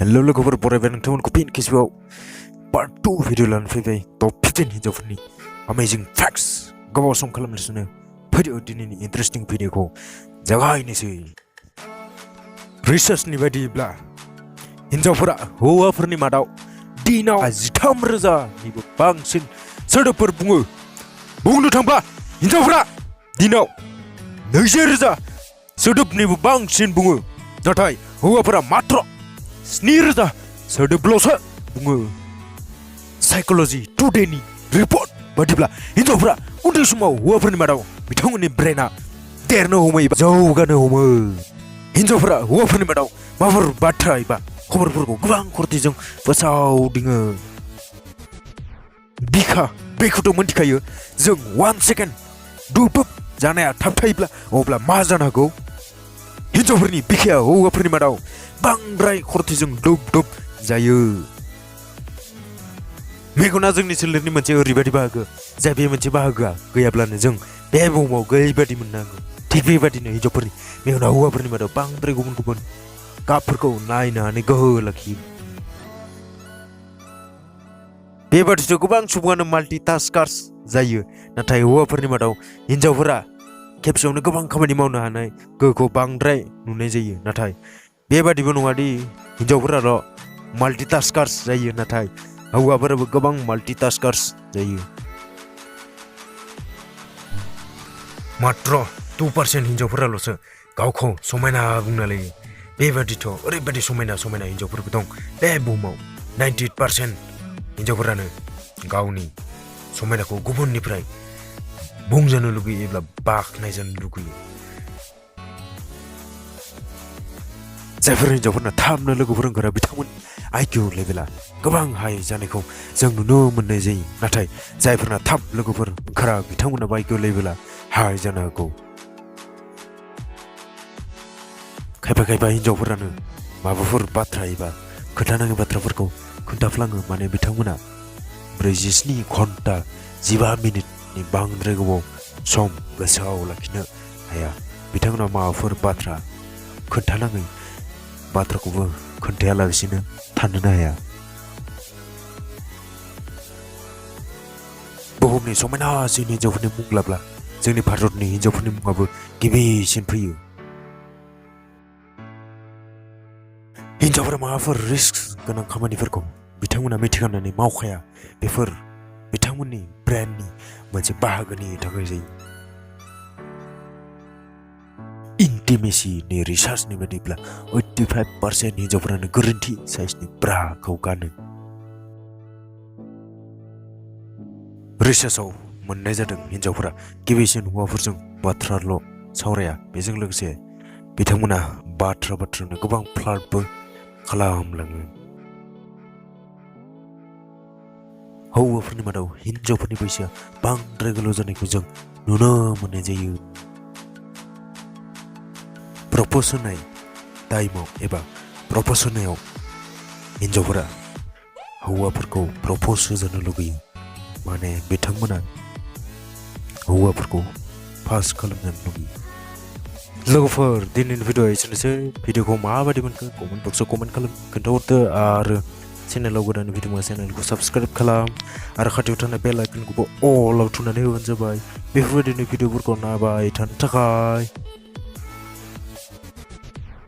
Hello logofer beraber nonton kupin kiswao part 2 video lan febe top 15 hinjawfोरनि amazing facts gwbaosom खालामगासिनो video दिनैनि interesting video खौ जागायनोसै research नि बायदिब्ला हिनजावफोरा हौवाफोरनि मादाव दिनाव 13,000 निबो बांसिन सोदोबफोर बुङो बुंनो थांब्ला हिनजावफोरा दिनाव 20,000 सोदोबनिबो बांसिन बुङो नाथाय हौवाफोरा मात्र 7,000 सोदोबल'सो बुङो साइकोलॉजी टुडेनि रिपोर्ट बायदिब्ला हिनजावफोरा उन्दै समाव हौवाफोरनि मादाव बिथांमोननि ब्रेना देरनो हमो एबा जौगानो हमो हिनजावफोरा हौवाफोरनि मादाव माबाफोर बाथ्रा एबा खबरफोरखौ गोबां खरथिजों फोसावदिङो बिखा बेखौथ' मोनथिखायो जों 1 सेकेन्ड दुबुब जानाया थाबथायोब्ला अब्ला मा जानो हागौ हिनजावफोरनि बिखाया हौवाफोरनि मादाव bangdrai खरथिजों दुब दुब जायो मेगना जोंनि सोलेरनि मोनसे ओरैबायदि बाहागो जाय बे मोनसे बाहागोआ गैयाब्लानो जों बे बुहुमाव गैयैबायदि मोननांगौ थिग बेबायदिनो हिनजावफोरनि मेगना हौवाफोरनि मादाव बांद्राय गुबुन गुबुन गाबफोरखौ नायनो हानाय गोहो लाखियो बेबादिथ' गोबां सुबुङानो माल्टिटास्कार्स जायो नाथाय हौवाफोरनि मादाव हिनजावफोरा खेबसेयावनो गोबां खामानि मावनो हानाय गोहोखौ बांद्राय नुनाय जायो नाथाय बेबादिबो नङा दि हिनजावफोराल' माल्टिटास्कार्स जायो नाथाय हौवाफोराबो गोबां माल्टिटास्कार्स जायो मात्र 2% हिनजावफोराल'सो गावखौ समायना बुंना लायो बेबादिथ' ओरैबायदि समायना समायना हिनजावफोरबो दं बे बुहुमाव 98% हिनजावफोरानो गावनि समायनाखौ गुबुननिफ्राय बुंजानो लुगैयो एबा बाखनायजानो लुगैयो जायफोर हिनजावफोरना थाबनो लोगोफोर ओंखारा बिथांमोन आइकिउ लेभेला गोबां हाइ जानायखौ जों नुनो मोननाय जायो नाथाय जायफोरना थाब लोगोफोर ओंखारा बिथांमोना आइकिउ लेभेला हाइ जानो हागौ खायफा खायफा हिनजावफोरानो माबाफोर बाथ्रा एबा खोन्थानाङि बाथ्राफोरखौ खोन्थाफ्लाङो माने बिथांमोना 47 घन्टा 15 मिनिटनि बांद्राय गोबाव सम गोसोआव लाखिनो हाया बिथांमोना माबाफोर बाथ्रा खोन्थानाङै बाथ्राखौबो खोन्थायालासिनो थानोनो हाया बुहुमनि समायनासिन हिनजावफोरनि मुं लाब्ला जोंनि भारतनि हिनजावफोरनि मुङाबो गिबिसिन फैयो हिनजावफोरा माबाफोर रिस्क गोनां खामानिफोरखौ बिथांमोना मिथिखानानै मावखाया बेफोर बिथांमोननि ब्रेननि मोनसे बाहागोनि थाखाय जायो इंटिमेसीनि रिसार्चनि बायदिब्ला 85% हिनजावफोरानो गोरोन्थि साइजनि ब्राखौ गानो रिसार्चआव मोननाय जादों हिनजावफोरा गिबिसिन हौवाफोरजों बाथ्राल' सावराया बेजों लोगोसे बिथांमोना बाथ्रानो गोबां फ्लार्टबो खालामलाङो हौवाफोरनि मादाव हिनजावफोरनि बैसोआ बांद्राय गोलाव जानायखौ जों नुनो मोननाय जायो प्रप'ज होनाय टाइमाव एबा प्रप'ज होनायाव हिनजावफोरा हौवाफोरखौ प्रप'ज होजानो लुगैयो माने बिथांमोना हौवाफोरखौ पास खालामनो लुगैयो लोगोफोर दिनैनि भिडिअ'आ एसेनोसै भिडिअ'खौ माबायदि मोनखो कमेन्ट बक्सआव कमेन्ट खालाम खोन्थाहरदो आरो चेनेलाव गोदान भिडिअ'आ चेनेलखौ साबस्क्राइब खालाम आरो खाथियाव थानाय बेल आइकनखौबो अलाव थुनानै होबानो जाबाय बेफोरबायदिनो भिडिअ'फोरखौ नायबाय थानो थाखाय